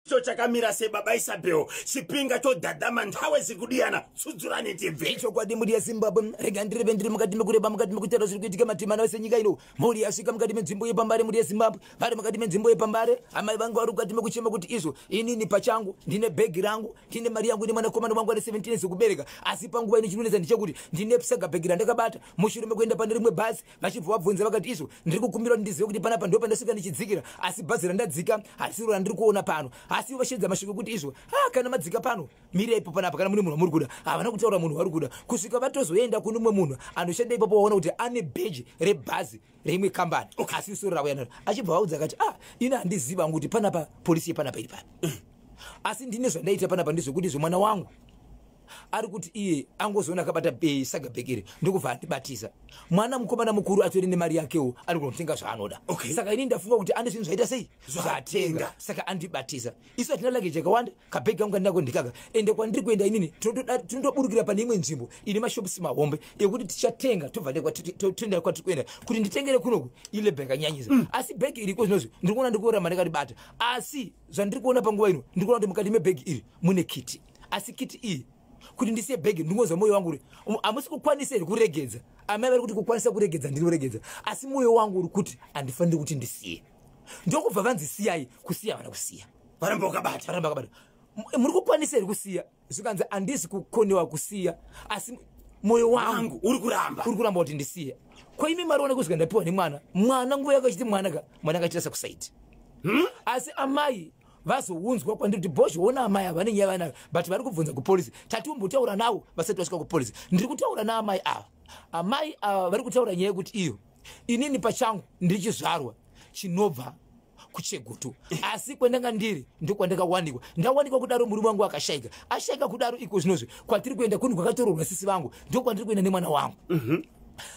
Icho chakamira sebaba Isabel chipinga chodhadhama nthawe zikudiyana tsudzurani tibve. Ichokwadi mhuri yeZimbabwe, rega ndireve ndiri mukati mekureba, mukati mekutaura zviri kuitika matimana ese nyika ino. Mhuri yasvika mukati menzvimbo yepaMbare. Mhuri yeZimbabwe vari mukati menzvimbo yepaMbare, amai vangu vari mukati mekuchema kuti izvo inini pachangu ndine bhegi rangu, ndine mari yangu, nemwanakomana wangu ane 17 years kubereka, asi panguva ino chinonetsa ndechekuti ndine saga bhegi randakabata mushure mekuenda pane rimwe bhazi. Vachibva vabvunza vakati izvo ndiri kukumbira kuti ndizive kuti panapa ndo pandasvika ndichidzikira, asi bhazi randadzika harisiro randiri kuona pano. Asi ivo vashedza mashoko ekuti izvo ha kana madzika pano mireipo panapa kana mune munhu wamuri kuda. Havana kutaura munhu wari kuda kusvika vatozoenda kune umwe munhu anoshanda ipapo, waona kuti ane bheji rebhazi reimwe kambani, asi isoro ravo yanaro. Achibva vaudza akati, ah, ini handiziva hangu kuti panapa polisi yepanapa iri papi, asi ndine zvandaita panapa ndezvekuti zvemwana wangu ari kuti iye angozoona akabata saga bhegi iri ndokubva andibatisa. Mwana mukomana mukuru atori nemari yakewo, ari kunotenga zvaanoda. Saka ini ndafunga kuti ane zvinhu zvaita sei zvatenga, saka andibatisa. Isu hatina luggage yakawanda, kabhegi kangu kandinako ndikaka. Ende kwandiri kuenda inini tinotoburukira pane imwe nzvimbo ine mashops mahombe ekuti tichatenga, tobva toenda kwatiri kuenda. Kuti nditengere kunoku ilabour yakanyanyisa. Asi bhegi iriko zvinozvi ndiri kuona ndikuramba ndakaribata, asi zvandiri kuona panguva ino ndiri kuona kuti mukati mebhegi iri mune kiti. Asi kiti iyi, kuti ndisiye bhegi, ndingonzwa mwoyo wangu uri hamusi kukwanisa here kuregedza? Amai vari kuti kukwanisa kuregedza ndinoregedza, asi mwoyo wangu uri kuti handifaniri kuti ndisiye. Ndokubva vanzi siyai. Kusiya vana kusiya. Varamba wakabata. Varamba vakabata. Muri kukwanisa here kusiya? Zvikanzi handisi kukonewa kusiya, asi mwoyo wangu uri kuramba. Uri kuramba kuti ndisiye. Kwaimi mariona kusvika ndapiwa nemwana. Mwana nguva yakachiti mwana ka mwana akachita sekusaiti. Asi amai vazounzwa kwandiri kuti bhozho ona amai ava nenyaya vanayo, but vari kubvunza kupolisi. Tatiumbotaura navo vasati vasvika kupolisi. Ndiri kutaura naamai ava. Amai ava vari kutaura nyaya yekuti iyo inini pachangu ndiri chizvarwa chinobva kuChegutu, asi kwandanga ndiri ndokwandakawanikwa. Ndawanikwa kudaro murume wangu akashaika. Ashaika kudaro, iko zvinozvi kwatiri kuenda kuni kwakatororwa sisi vangu, ndokwandiri kuenda nemwana wangu.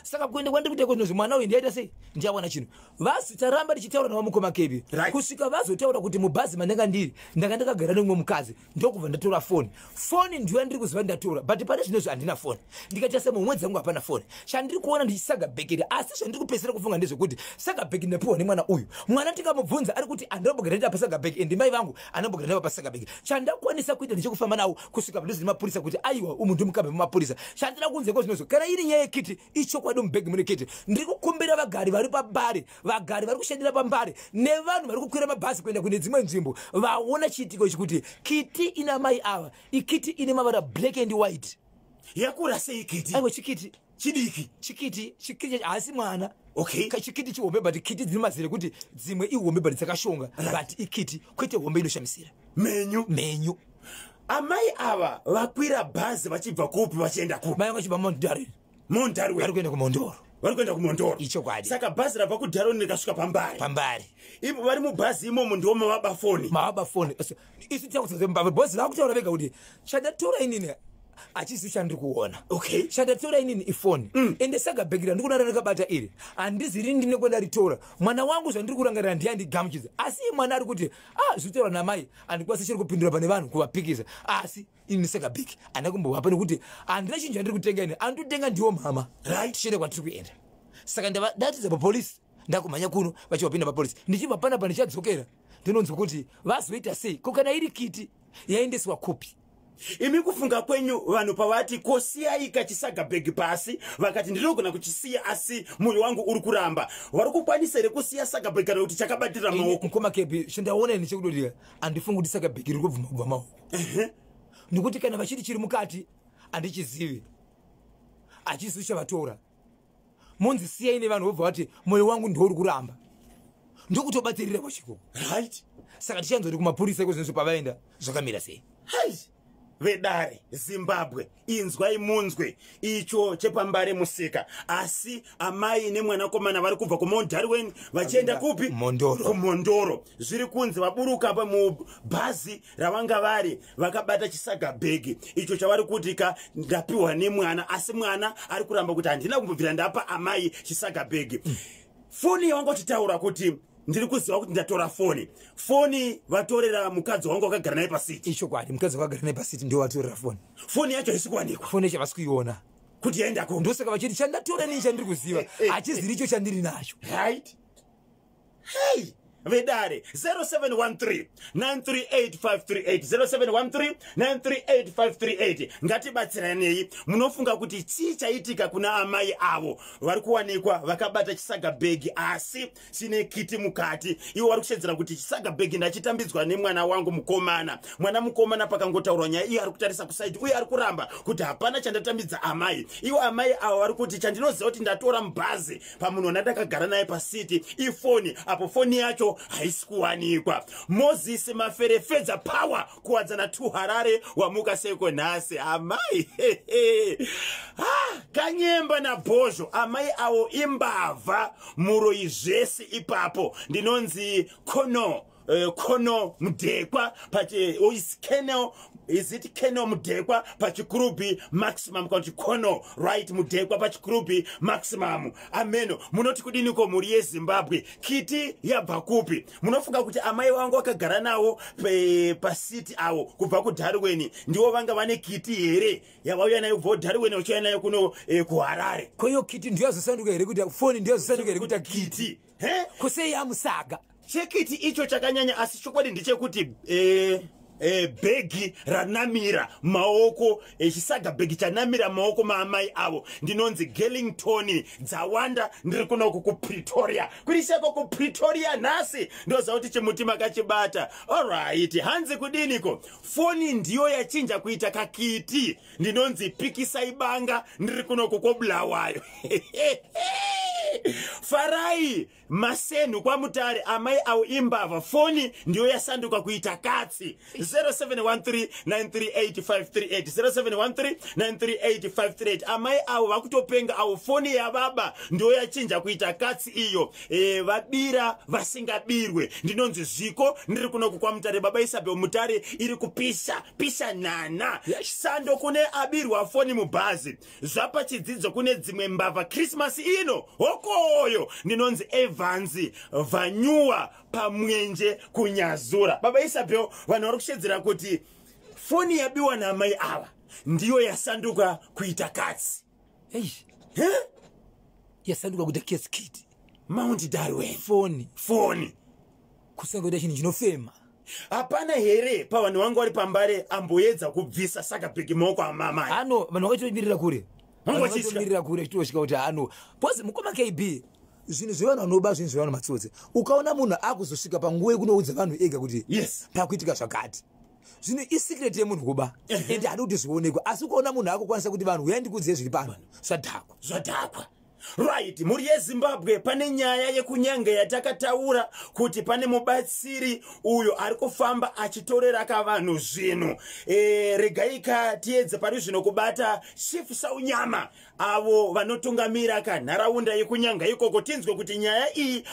Saka kuenda kwandiri kuita iko zvinozvi, mwana uyu ndiaita sei ndiawana chinhu. Vasi taramba tichitaura navamukoma Kebi kusvika vazotaura kuti mubhazi mandanga ndiri ndanga ndakagara nemumwe mukadzi, ndokubva ndatora foni. Foni ndiyo yandiri kuziva ndatora, but pane zvinozvi handina foni. Ndikaita semuhomwe dzangu hapana foni. Chandiri kuona ndichisaga bhekeri, asi zvandiri kupedzisira kufunga ndezvekuti saga bhegi ndapiwa nemwana uyu. Mwana tikamubvunza ari kuti andinombogara ndapa saga bhegi, ende mai vangu andinombogara ndapa pasaga bhegi. Chandakwanisa kuita ndechekufamba nawo kusvika padhuze nemapurisa kuti aiwa umu ndimukambe mumapurisa. Chandida kunze kwezvinozvo, kana iri nyaya yekiti, ichokwadi mubhegi mune kiti. Ndiri kukumbira vagari vari paMbare, vagari vari kushandira paMbare nevanhu vari kukwira mabhazi kuenda kune dzimwe nzvimbo vaona chiitiko ichi kuti kiti ina mai ava ikiti ine mavara black and white. Yakura sei kiti? Aiwa, chikiti. Chidiki. Chikiti, chikiti haasi mwana. Chikiti chihombe, but kiti dzine mazera ekuti dzimwe ihombe but dzakashonga, but ikiti kwete hombe inoshamisira. Menyu. Menyu. Amai ava vakwira bhazi vachibva kupi vachienda kupi? Mai vachibva Mount Darwin. Mount Darwin. Vari kuenda kuMondoro. Vari kuenda kuMondoro. Ichokwadi. Saka bhazi rabva kuDarwin rikasvika paMbare. Pambare. Ipo vari mubhazi imomo ndiwo mavaba foni. Mavaba foni. Isu tichakutsaa bhozi vakutaura vega kuti chandatora inini hachisi chandiri kuona. Chandatora inini ifoni. Ende saga bhegi randiri kuona randakabata iri handiziri ndine kwandaritora. Mwana wangu zvandiri kurangarira ndiye andigamuchidza, asi iye mwana ari kuti ah, zvitaura namai handikwanisi chiri kupindura pane vanhu kuvapikisa, asi ini saga bhegi handina kumbovapa nekuti handina chinhu chandiri kutenga ini, anditotenga ndiwo mama. Tichienda kwatiri kuenda. Saka ndatidza papolisi, ndakumhanya kuno vachivapinda papolisi. Ndichibva panapa ndichadzokera ndinonzwa kuti vazoita sei. Ko kana iri kiti yaendeswa kupi? Imi kufunga kwenyu, vanhu pavati kosiyai kachisaga bhegi pasi, vakati ndinogona kuchisiya asi mwoyo wangu uri kuramba, vari kukwanisa here kusiya saga bhegi kana kuti chakabatirira maoko? Mukoma Kebi, chindaona ini chekudodika, handifungi kuti saga bhegi riri kubvuma kubva maoko, nekuti kana vachiti chiri mukati handichizivi, hachisi chavatora. Monzi siyai nevanhu vobva vati mwoyo wangu ndouri kuramba, ndokutobatirira kwachiko. Saka tichanzoti kumapurisa iko pavaenda zvakamira sei. Hai, vedare, Zimbabwe, inzwai munzwe icho chepaMbare musika. Asi amai nemwanakomana vari kubva kuMount Darwin vachienda kupi? Mondoro. KuMondoro. Zviri kunzi vaburuka mubhazi ravanga vari vakabata chisaga bhegi icho chavari kuti ka ndapiwa nemwana, asi mwana ari kuramba kuti handina kumbobvira ndapa amai chisaga bhegi. Foni yavanga uchitaura kuti ndiri kuziva kuti ndatora foni, foni vatorera mukadzi wangu wakagara naye pasiti. Ichokwadi, mukadzi wakagara naye pasiti ndio vatorera foni. Foni yacho haisi kuwanikwa. Foni yacho havasi kuiona. Kuti yaenda ku Ndosaka vachiti chandatora nii chandiri kuziva hachiziri icho chandiri nacho. Right, hei. Vedare, 0713 938 538, 0713 938 538. Ngatibatsiranei. Munofunga kuti chii chaitika kuna amai avo vari kuwanikwa vakabata chisaga bhegi asi chine kiti mukati? Ivo vari kushedzera kuti chisaga bhegi ndachitambidzwa nemwana wangu mukomana. Mwana mukomana pakangotaurwa nyaya iye ari kutarisa kuside uye ari kuramba kuti hapana chandatambidza amai. Ivo amai avo vari kuti chandinoziva kuti ndatora mubhazi pamunhu wandakagara naye paseat ifoni, apo foni yacho haisi kuwanikwa. Moses Maferefedza Power, Kuwadzana 2, Harare. Wamuka seko nhasi amai? Ah, Kanyemba nabhozho, amai avo imbavha, muroi zvese ipapo. Ndinonzi Kono Mudhekwa pachi, oh, is Keno, is it Keno Mudhekwa paChikurubi Maximum, kana kuti Kono right Mudhekwa paChikurubi Maximum? Ameno munoti kudiniko, mhuri yeZimbabwe? Kiti yabva kupi? Munofunga kuti amai vangu vakagara navo paseat avo kubva kuDarwin ndivo vanga vane kiti here yavauya nayo kubva kuDarwin vachiuya nayo kuno kuHarare? Koiyo kiti ndiyo yazosanduka here kuita foni? Ndiyo yazosanduka here kuita kiti? Kiti he? Kusei yamusaga? Chekiti icho chakanyanya, asi chokwadi ndechekuti bhegi ranamira maoko, chisaga bhegi chanamira maoko maamai avo. Ndinonzi Gelington Dzawanda, ndiri kunoku kuPretoria. Kuriseko kuPretoria nhasi? Ndoziva kuti chimuti makachibata. Alright, hanzi kudiniko? Foni ndiyo yachinja kuita kakiti. Ndinonzi Pikisai Banga, ndiri kunoku koBulawayo. Farai Masenhu kwaMutare, amai avo imbavha, foni ndiyo yasanduka kuita katsi. 0713938538, 0713938538. Amai avo vakutopenga avo, foni yavaba ndiyo yachinja kuita katsi iyo. Vabira vasingabirwe. Ndinonzi Zviko, ndiri kunoku kwaMutare. Baba Isabel, Mutare iri kupisa pisa nana. Sando kune abirwa foni mubhazi, zvapa chidzidzo kune dzimwe mbavha Christmas ino hokoyo. Ndinonzi Evans Vanyuwa paMwenje kuNyazura. Baba Isabel, vanhu vari kushedzera kuti foni yabiwa namai ava ndiyo yasanduka kuita katsi. Ei. He? Yasanduka kuita keskiti. Mount Darwin. Foni. Foni. Kusanduka kuita chinhu chinofema. Hapana here pavanhu vangu vari paMbare amboedza kubvisa saga bhegi maoko amamai? Ano vanhu vakatomirira kure. Vanga Vanhu vachitya. vakatomirira kure chitosvika kuti ano because mukoma KB, zvinhu zvevanhu vanoba zvinhu zvevanhu matsotsi. Ukaona munhu akuzosvika panguva yekunoudza vanhu ega kuti pakuitika zvakati, zvino isecret yemunhu kuba, ende hadi kuti zvionekwe. Asi ukaona munhu akukwanisa kuti vanhu uyai ndikuudzei zviri pano, zvadhakwa. Zvadhakwa. Right, mhuri yeZimbabwe, pane nyaya yekuNyanga yatakataura kuti pane mubatsiri uyo ari kufamba achitorera kavanhu zvinhu. Regai ka tiedze pari zvino kubata Chief Saunyama, avo vanotungamira kanharaunda yekuNyanga ikoko, tinzwe kuti nyaya iyi